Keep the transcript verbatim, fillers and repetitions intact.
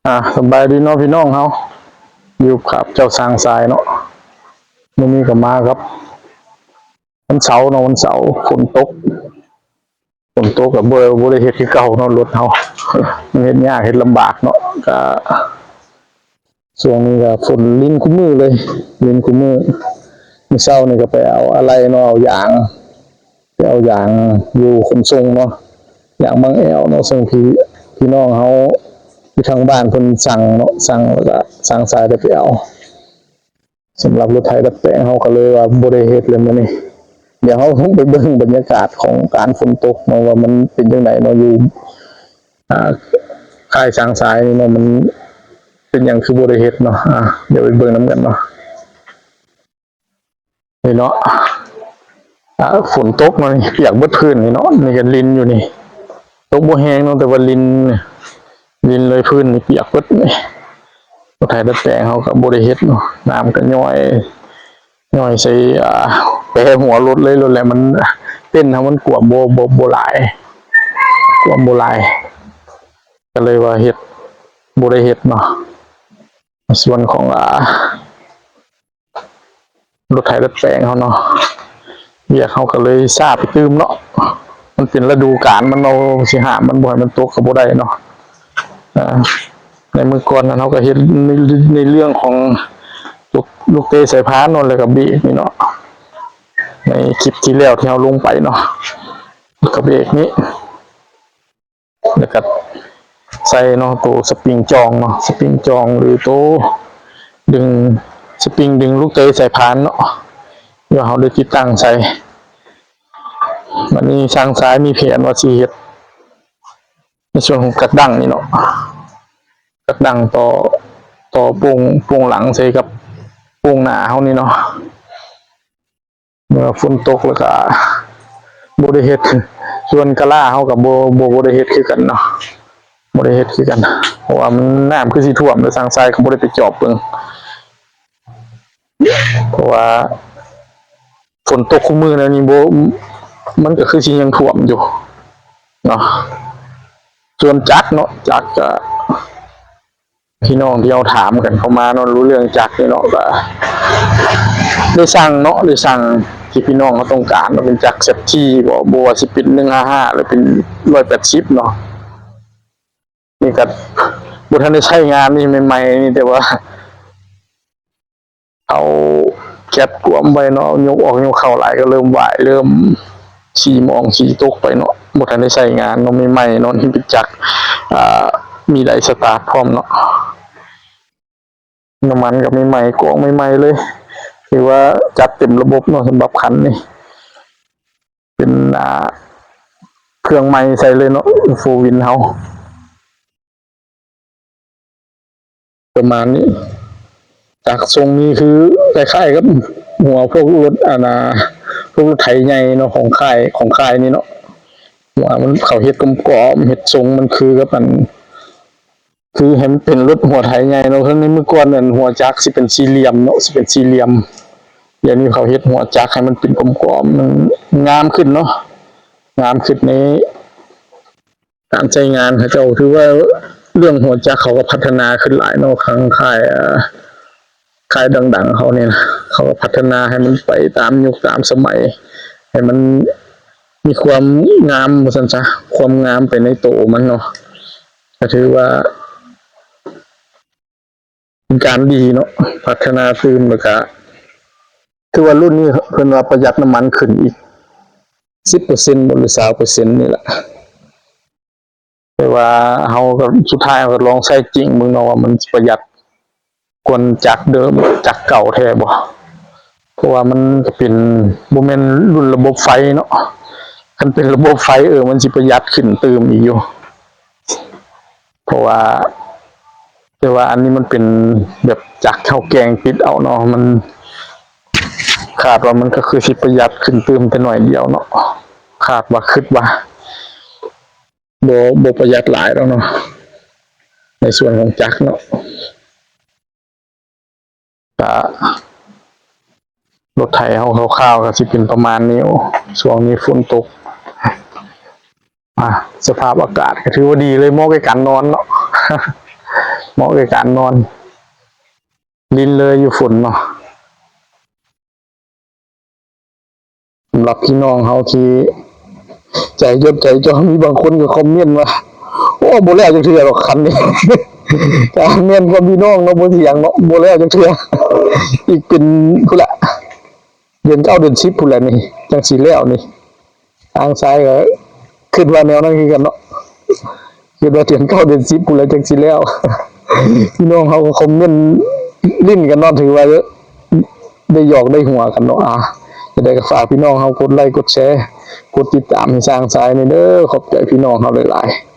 อ่า สบายดีเนาะพี่น้องเฮา อยู่กับเจ้าสร้างสายเนาะ มื้อนี้ก็มาครับ วันเสาร์เนาะ วันเสาร์ฝนตก ฝนตกก็บ่ บ่ได้เฮ็ดคือเก่าเนาะ รถเฮา มันเฮ็ดยาก เฮ็ดลำบากเนาะ ก็ ช่วงนี้ก็ฝนรินคู่มื้อเลย รินคู่มื้อ มื้อเช้านี่ก็ไปเอาอะไหล่เนาะ เอายาง ไปเอายางอยู่ขนส่งเนาะ ยางบางแอวเนาะ ส่งพี่ พี่น้องเฮาอยู่ทางบ้านเพิ่นสั่งเนาะ สั่งแล้วก็สร้างสายได้ไปเอา สำหรับรถไถดัดแปลงเฮาก็เลยว่าบ่ได้เฮ็ดเลยมื้อนี้ เดี๋ยวเฮาลงไปเบิ่งบรรยากาศของการฝนตกเนาะ ว่ามันเป็นจั่งใดเนาะ อยู่ อ่า ค่ายสร้างสายนี่เนาะ มันเป็นหยังคือบ่ได้เฮ็ดเนาะ อ่า เดี๋ยวไปเบิ่งนำกันเนาะ นี่เนาะ อ่า ฝนตกเนาะ นี่เปียกเบิดพื้นนี่เนาะ นี่ก็รินอยู่นี่ ตกบ่แฮงเนาะ แต่ว่าริน รินเลย พื้นนี่เปียกเบิดนี่ รถไถดัดแปลงเฮาก็บ่ได้เฮ็ดเนาะ น้ำก็ย้อย ย้อยใส่ อ่า แปรหัวรถเลย รถแหละ มัน เต็นท์เฮามันกว้างบ่ บ่ บ่หลาย กว้างบ่หลาย ก็เลยว่าเฮ็ด บ่ได้เฮ็ดเนาะ ในส่วนของ อ่า รถไถดัดแปลงเฮาเนาะ เวียกเฮาก็เลยซาไปตื่มเนาะ มันเป็นฤดูกาลมันเนาะ สิห้ามมันบ่ให้มันตกก็บ่ได้เนาะ อ่า ในมื้อก่อนนั้นเฮาก็เฮ็ดใน ในเรื่องของลูก ลูกเตะสายพานเนาะ แล้วก็เบรกนี่เนาะ ในคลิปที่แล้วที่เฮาลงไปเนาะ ก็เบรกนี้ แล้วก็ใส่เนาะ ตัวสปริงจองเนาะ สปริงจองหรือตัวดึง สปริงดึงลูกเตะสายพานเนาะ เดี๋ยวเฮาได้ติดตั้งใส่ บัดนี้ช่างสายมีแผนว่าสิเฮ็ด ในส่วนของกักดั้งนี่เนาะ กักดั้งต่อ ต่อโป่ง โป่งหลังใส่กับโป่งหน้าเฮานี่เนาะ เมื่อฝนตกแล้วก็บ่ได้เฮ็ด ส่วนกะลาเฮาก็บ่ บ่ บ่ได้เฮ็ดคือกันเนาะ บ่ได้เฮ็ดคือกัน เพราะว่ามันน้ำคือสิท่วม แล้วช่างสายก็บ่ได้ไปจอบเบิ่ง เพราะว่าฝนตกคู่มื้อแล้วนี่บ่ มันก็คือสิยังท่วมอยู่เนาะ ส่วนจักรเนาะ จักรก็ พี่น้องที่เขาถามกันเข้ามาเนาะ รู้เรื่องจักรนี่เนาะ ก็ได้สั่งเนาะ ได้สั่งที่พี่น้องเขาต้องการเนาะ เป็นจักรเซฟตี้บ่ บ่ว่าสิเป็นหนึ่งห้าห้า หรือเป็นร้อยแปดสิบเนาะ นี่ก็บ่ทันได้ใช้งานนี่ใหม่ๆ นี่ แต่ว่าเอาแก๊สกวมไว้เนาะ ยกออกยกเข้าหลายก็เริ่มวาย เริ่มสีหมองสีตกไปเนาะ บ่ทันได้ใช้งานเนาะ ใหม่ๆ เนาะ นี่เป็นจักร อ่า มีไดสตาร์ทพร้อมเนาะ น้ำมันก็ใหม่ๆ กองใหม่ๆ เลย ถือว่าจัดเต็มระบบเนาะ สำหรับคันนี้ เป็น อ่า เครื่องใหม่ใส่เลยเนาะ โฟร์วินเฮา ประมาณนี้ จักรทรงนี้คือคล้ายๆ กับหัวพวกรถ อ่า นะ พวกรถไถใหญ่เนาะ ของค่าย ของค่ายนี่เนาะ หัวมันเขาเฮ็ดกลมๆ เฮ็ดทรงมันคือกับอัน คือให้มันเป็นรถหัวไถใหญ่เนาะ คือในเมื่อก่อนนั่นหัวจักรสิเป็นสี่เหลี่ยมเนาะ สิเป็นสี่เหลี่ยม เดี๋ยวนี้เขาเฮ็ดหัวจักรให้มันเป็นกลมๆ มันงามขึ้นเนาะ งามขึ้นในการใช้งาน เขาเจ้าถือว่าเรื่องหัวจักรเขาก็พัฒนาขึ้นหลายเนาะ ทางค่าย อ่า ค่ายดังๆ เขาเนี่ยนะ เขาก็พัฒนาให้มันไปตามยุคตามสมัย ให้มันมีความงาม ว่าซั่นซะ ความงามไปในโตมันเนาะ ก็ถือว่าเป็นการดีเนาะ พัฒนาตื่ม แล้วก็ถือว่ารุ่นนี้เพิ่นว่าประหยัดน้ำมันขึ้นอีกสิบเปอร์เซ็นต์บ่ หรือซาวเปอร์เซ็นต์นี่แหละ แต่ว่าเฮาก็สุดท้ายเฮาก็ลองใช้จริงเบิ่งเนาะ ว่ามันประหยัดกว่าจักรเดิม จักรเก่าแท้บ่ เพราะว่ามันก็เป็น บ่แม่นรุ่นระบบไฟเนาะ คันเป็นระบบไฟ เออ มันสิประหยัดขึ้นตื่มอีกอยู่ เพราะว่า แต่ว่าอันนี้มันเป็นแบบจักรเฮาแกว่งปิดเอาเนาะ มัน คาดว่ามันก็คือสิประหยัดขึ้นตื่มแต่น้อยเดียวเนาะ คาดว่า คิดว่า บ่ บ่ประหยัดหลายดอกเนาะ ในส่วนของจักรเนาะ ก็รถไถเฮาคร่าวๆ ก็สิเป็นประมาณนี้ โอ้ ช่วงนี้ฝนตก อ่ะ สภาพอากาศก็ถือว่าดีเลย เหมาะแก่การนอนเนาะ เหมาะกับการนอน ลิ้นเลยอยู่ฝนเนาะ สำหรับพี่น้องเฮาที่ใจจดใจจ่อ มีบางคนก็คอมเมนต์ว่า โอ้ บ่แล้วจักเทื่อดอกคันนี้ ก็แม่นความพี่น้องเนาะ บ่เถียงเนาะ บ่แล้วจักเทื่อ อีกเป็นพุ้นละ เดือนเก้าเดือนสิบพุ้นแหละนี่ จั่งสิแล้วนี่ ทางซ้ายก็คิดว่าแนวนั้นคือกันเนาะ คิดว่าเดือนเก้าเดือนสิบพุ้นแหละจั่งสิแล้ว พี่น้องเฮาก็คอมเมนต์ลิ้นกันเนาะ ถือว่าได้หยอกได้หัวกันเนาะ อ่ะ จั่งใดก็ฝากพี่น้องเฮากดไลค์กดแชร์ กดติดตามให้ทางซ้ายนี่เด้อ ขอบใจพี่น้องเฮาหลายๆ